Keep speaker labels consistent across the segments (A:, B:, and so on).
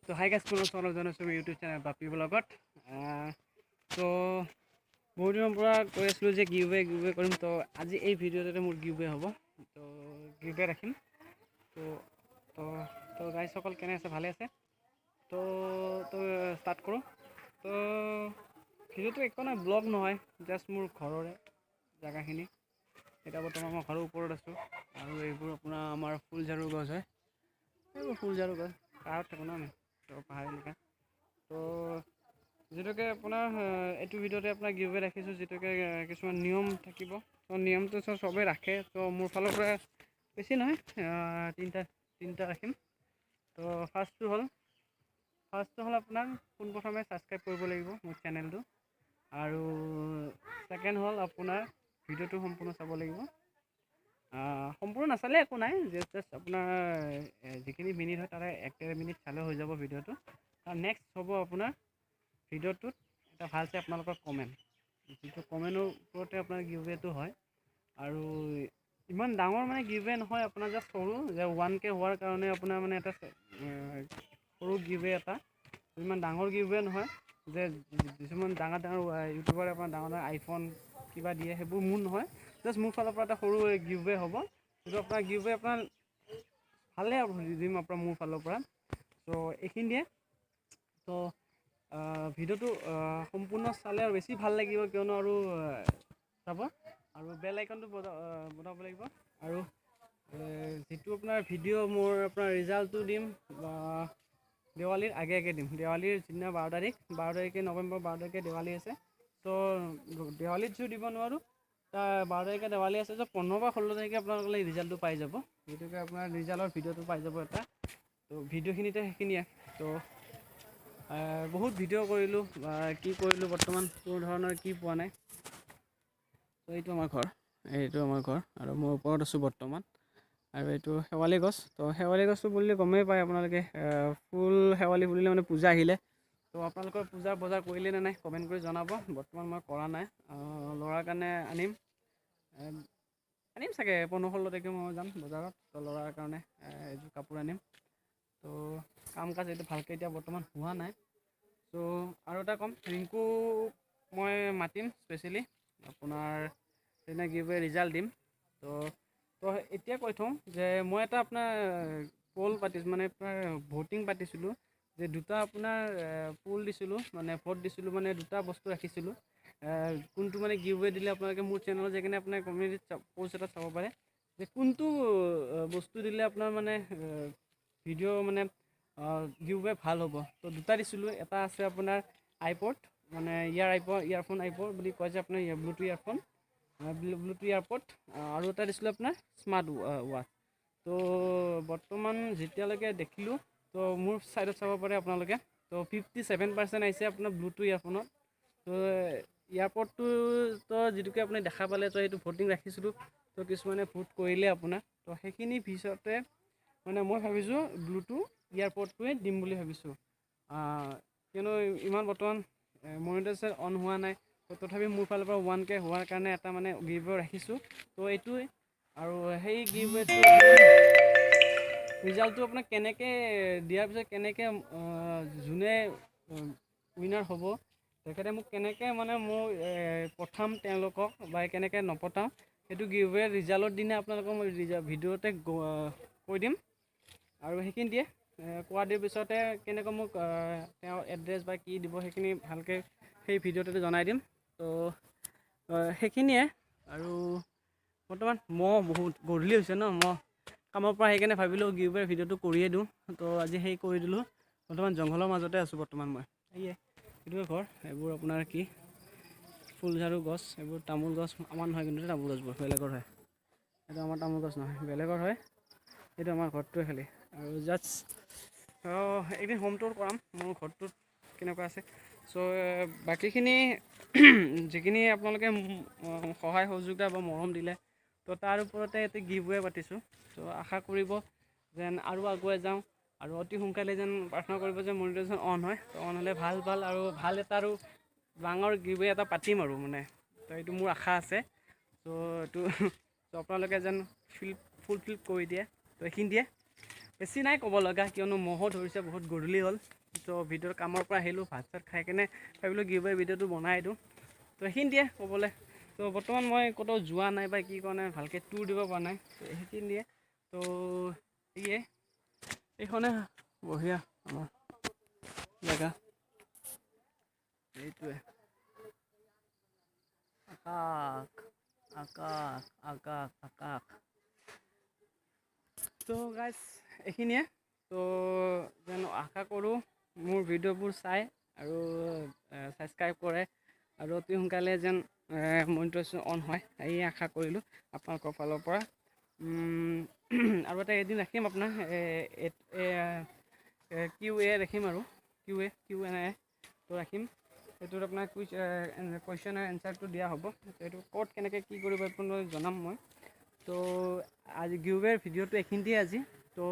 A: তো hi guys, পুনৰ স্বাগতম জনাইছোঁ মোৰ ইউটিউব চেনেল বাপি ব্লগত। তো বহুত দিনৰ পৰা কৈ আছিলোঁ যে গিভ এৱে কৰিম। তো আজি এই ভিডিঅ'টোতে মোৰ গিভ এৱে হ'ব। তো গিভ এৱে ৰাখিম। তো তো তো গাইজসকল, কেনে আছে? ভালে আছে? তো তো ষ্টাৰ্ট কৰোঁ। তো ভিডিঅ'টো একো নাই, ব্লগ নহয়, জাষ্ট মোৰ ঘৰৰে জেগাখিনি। এতিয়া বৰ্তমান মই ঘৰৰ ওপৰত আছোঁ আৰু এইবোৰ আপোনাৰ আমাৰ ফুলঝাৰু গছ হয়। এইবোৰ ফুলঝাৰু গছ। পাহাৰত থাকোঁ ন আমি, তো পাহাৰ এলেকা। তো যিটোকে আপোনাৰ এইটো ভিডিঅ'তে আপোনাৰ গিভ এৱে ৰাখিছোঁ, যিটোকে কিছুমান নিয়ম থাকিব। তো নিয়মটো চবেই ৰাখে। তো মোৰ ফালৰ পৰা বেছি নহয়, তিনিটা তিনিটা ৰাখিম। তো ফাৰ্ষ্টটো হ'ল আপোনাৰ পোনপ্ৰথমে ছাবস্ক্ৰাইব কৰিব লাগিব মোৰ চেনেলটো আৰু ছেকেণ্ড হ'ল আপোনাৰ ভিডিঅ'টো সম্পূৰ্ণ চাব লাগিব। সম্পূৰ্ণ নাচালে একো নাই, জাষ্ট জাষ্ট আপোনাৰ যিখিনি মিনিট হয়, তাৰে 1-1.5 মিনিট চালে হৈ যাব ভিডিঅ'টো। তাৰ নেক্সট হ'ব আপোনাৰ ভিডিঅ'টোত এটা ভাল চাই আপোনালোকৰ কমেণ্ট, যিটো কমেণ্টৰ ওপৰতে আপোনাৰ গিভৱেটো হয়। আৰু ইমান ডাঙৰ মানে গিভৱে নহয় আপোনাৰ, জাষ্ট সৰু যে 1K হোৱাৰ কাৰণে আপোনাৰ মানে এটা সৰু গিভৱে এটা, ইমান ডাঙৰ গিভৱে নহয় যে কিছুমান ডাঙৰ ডাঙৰ ইউটিউবাৰে আপোনাৰ ডাঙৰ ডাঙৰ আইফোন কিবা দিয়ে, সেইবোৰ মোৰ নহয়। জাষ্ট মোৰ ফালৰ পৰা এটা সৰু গিভৱে হ'ব, যিটো আপোনাৰ গিভৱে আপোনাৰ ভালে দিম আপোনাৰ মোৰ ফালৰ পৰা। চ' এইখিনিয়ে। তো ভিডিঅ'টো সম্পূৰ্ণ চালে আৰু বেছি ভাল লাগিব, কিয়নো আৰু চাব আৰু বেল আইকনটো বজাব লাগিব। আৰু যিটো আপোনাৰ ভিডিঅ' মোৰ আপোনাৰ ৰিজাল্টটো দিম বা দেৱালীৰ আগে আগে দিম। দেৱালীৰ যিদিনা 12 তাৰিখ, 12 তাৰিখে, নৱেম্বৰ 12 তাৰিখে দেৱালী আছে। ত' দেৱালীত যদিও দিব নোৱাৰোঁ, তাৰ 12 তাৰিখে দেৱালী আছে, ত' 15 বা 16 তাৰিখে আপোনালোকে ৰিজাল্টটো পাই যাব, গতিকে আপোনাৰ ৰিজাল্টৰ ভিডিঅ'টো পাই যাব এটা। ত' ভিডিঅ'খিনিতে সেইখিনিয়ে। ত' বহুত ভিডিঅ' কৰিলোঁ বা কি কৰিলোঁ, বৰ্তমান কোনো ধৰণৰ কি পোৱা নাই। ত' এইটো আমাৰ ঘৰ, এইটো আমাৰ ঘৰ আৰু মই ওপৰত আছোঁ বৰ্তমান। আৰু এইটো শেৱালি গছ। তো শেৱালি গছটো বুলিলে গমেই পায় আপোনালোকে, ফুল শেৱালি ফুলিলে মানে পূজা আহিলে। তো আপোনালোকৰ পূজাৰ বজাৰ কৰিলে নে নাই, কমেণ্ট কৰি জনাব। বৰ্তমান মই কৰা নাই, ল'ৰাৰ কাৰণে আনিম, আনিম চাগে 15-16 তাৰিখে মই যাম বজাৰত। তো ল'ৰাৰ কাৰণে এযোৰ কাপোৰ আনিম। তো কাম কাজ এইটো ভালকৈ এতিয়া বৰ্তমান হোৱা নাই। চ' আৰু এটা ক'ম, ৰিংকু মই মাতিম স্পেচিয়েলি আপোনাৰ সেইদিনা গিভ ৰিজাল্ট দিম। তো তো এতিয়া কৈ থওঁ যে মই এটা আপোনাৰ পল পাতিছোঁ, মানে আপোনাৰ ভোটিং পাতিছিলোঁ যে দুটা আপোনাৰ পোল দিছিলোঁ, মানে ভোট দিছিলোঁ, মানে দুটা বস্তু ৰাখিছিলোঁ, কোনটো মানে গিভ এৱে দিলে আপোনালোকে মোৰ চেনেলত যাই কিনে আপোনাৰ কমিউনিটিত প'ষ্ট এটা চাব পাৰে যে কোনটো বস্তু দিলে আপোনাৰ মানে ভিডিঅ' মানে গিভ এৱে ভাল হ'ব। তো দুটা দিছিলোঁ। এটা আছে আপোনাৰ আইপড, মানে ইয়াৰ আইপড, ইয়াৰফোন, আইপড বুলি কয় যে আপোনাৰ ব্লুটুথ ইয়াৰফোন, ব্লুটুথ ইয়াৰপড, আৰু এটা দিছিলোঁ আপোনাৰ স্মাৰ্ট ৱাচ। তো বৰ্তমান যেতিয়ালৈকে দেখিলোঁ, তো মোৰ ছাইডত চাব পাৰে আপোনালোকে, তো 57% আহিছে আপোনাৰ ব্লুটুথ ইয়াৰফোনত। তো এয়াৰপডটো তো যিটোকে আপুনি দেখা পালে, তো সেইটো ভোটিং ৰাখিছিলোঁ, তো কিছুমানে ভোট কৰিলে আপোনাৰ। তো সেইখিনি পিছতে মানে মই ভাবিছোঁ ব্লুটুথ ইয়াৰপডটোৱে দিম বুলি ভাবিছোঁ, কিয়নো ইমান বৰ্তমান মনিটাইজেশ্যন অন হোৱা নাই। তো তথাপি মোৰ ফালৰ পৰা 1K হোৱাৰ কাৰণে এটা মানে গিভ ৰাখিছোঁ। তো এইটোৱে। আৰু সেই গিভ ৰিজাল্টটো আপোনাক কেনেকৈ দিয়াৰ পিছত কেনেকৈ যোনে উইনাৰ হ'ব, তেখেতে মোক কেনেকৈ মানে মোৰ পঠাম তেওঁলোকক বা কেনেকৈ নপঠাম, সেইটো গিভ ৰিজাল্টৰ দিনা আপোনালোকক মই ভিডিঅ'তে কৈ দিম। আৰু সেইখিনি দিয়ে কোৱা দিয়াৰ পিছতে কেনেকৈ মোক তেওঁৰ এড্ৰেছ বা কি দিব, সেইখিনি ভালকৈ সেই ভিডিঅ'টোতে জনাই দিম। তো সেইখিনিয়ে। আৰু বৰ্তমান মহ বহুত, গধূলি হৈছে ন, মহ। কামৰ পৰা সেইকাৰণে ভাবিলোঁ গিভ ভিডিঅ'টো কৰিয়ে দিওঁ। তো আজি সেই কৰি দিলোঁ। বৰ্তমান জংঘলৰ মাজতে আছোঁ বৰ্তমান মই। এইয়ে এইটোৱে ঘৰ। এইবোৰ আপোনাৰ কি ফুলঝাৰু গছ, এইবোৰ তামোল গছ। আমাৰ নহয় কিন্তু তামোল গছবোৰ বেলেগৰ হয়। এইটো আমাৰ তামোল গছ নহয়, বেলেগৰ হয়। এইটো আমাৰ ঘৰটোৱে খালি। আৰু জাষ্ট একদিন হোম টুৰ কৰাম মোৰ ঘৰটোত কেনেকুৱা আছে। চ' বাকীখিনি যিখিনি আপোনালোকে সহায় সহযোগিতা বা মৰম দিলে, তো তাৰ ওপৰতে এটি গিভ ৱে পাতিছোঁ। ত' আশা কৰিব যেন আৰু আগুৱাই যাওঁ আৰু অতি সোনকালে যেন প্ৰাৰ্থনা কৰিব যে মনিটাইজেশ্যন অন হয়। তো অন হ'লে ভাল ভাল আৰু ভাল এটা আৰু ডাঙৰ গিভ এটা পাতিম আৰু মানে তো এইটো মোৰ আশা আছে। চ' এইটো ত' আপোনালোকে যেন ফুলফিল কৰি দিয়ে। তো এইখিনি দিয়ে। বেছি নাই ক'ব লগা, কিয়নো মহো ধৰিছে, বহুত গধূলি হ'ল। তো ভিডিঅ'ৰ কামৰ পৰা আহিলোঁ, ভাত চাত খাই কেনে ভাবিলোঁ গিভৱে ভিডিঅ'টো বনাই দিওঁ। তো সেইখিনিয়ে ক'বলৈ। তো বৰ্তমান মই ক'তো যোৱা নাই বা কি কৰা নাই, ভালকৈ টুৰ দিব পৰা নাই, তো সেইখিনিয়ে। তো সেয়ে এইখনে বঢ়িয়া আমাৰ জেগা, এইটোৱে আকাশ আকাশ আকাশ আকাশ। তো গাইজ এইখিনিয়ে। তো যেন আশা কৰোঁ মোৰ ভিডিঅ'বোৰ চাই আৰু ছাবস্ক্ৰাইব কৰে আৰু অতি সোনকালে যেন মনিটাইজেশ্যন অন হয়, এই আশা কৰিলোঁ আপোনালোকৰ ফালৰ পৰা। আৰু এটা এদিন ৰাখিম আপোনাৰ কিউ এ ৰাখিম, আৰু Q A Q N A তো ৰাখিম। সেইটোত আপোনাৰ কুৱেশ্যন আৰু এনচাৰটো দিয়া হ'ব। সেইটো ক'ত কেনেকৈ কি কৰিব আপোনালোক জনাম মই। তো আজি গিভৱেৰ ভিডিঅ'টো এইখিনিতেই আজি। তো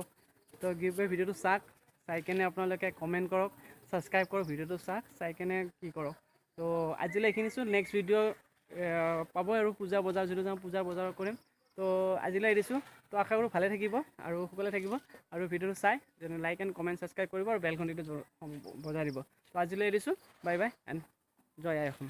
A: তো গিভৱেৰ ভিডিঅ'টো চাওক, চাই কেনে আপোনালোকে কমেণ্ট কৰক, ছাবস্ক্ৰাইব কৰক, ভিডিঅ'টো চাওক, চাই কেনে কি কৰক। তো আজিলৈ এইখিনি চোন, নেক্সট ভিডিঅ' পাব আৰু পূজা বজাৰ যিটো যাওঁ পূজা বজাৰ কৰিম। তো আজিলৈ এৰিছোঁ। তো আশা কৰোঁ ভালে থাকিব আৰু সকলোৱে থাকিব, আৰু ভিডিঅ'টো চাই যেনে লাইক এণ্ড কমেণ্ট ছাবস্ক্ৰাইব কৰিব আৰু বেল ঘণ্টিটো বজাই দিব। তো আজিলৈ এৰিছোঁ, bye bye and Jay I Assam.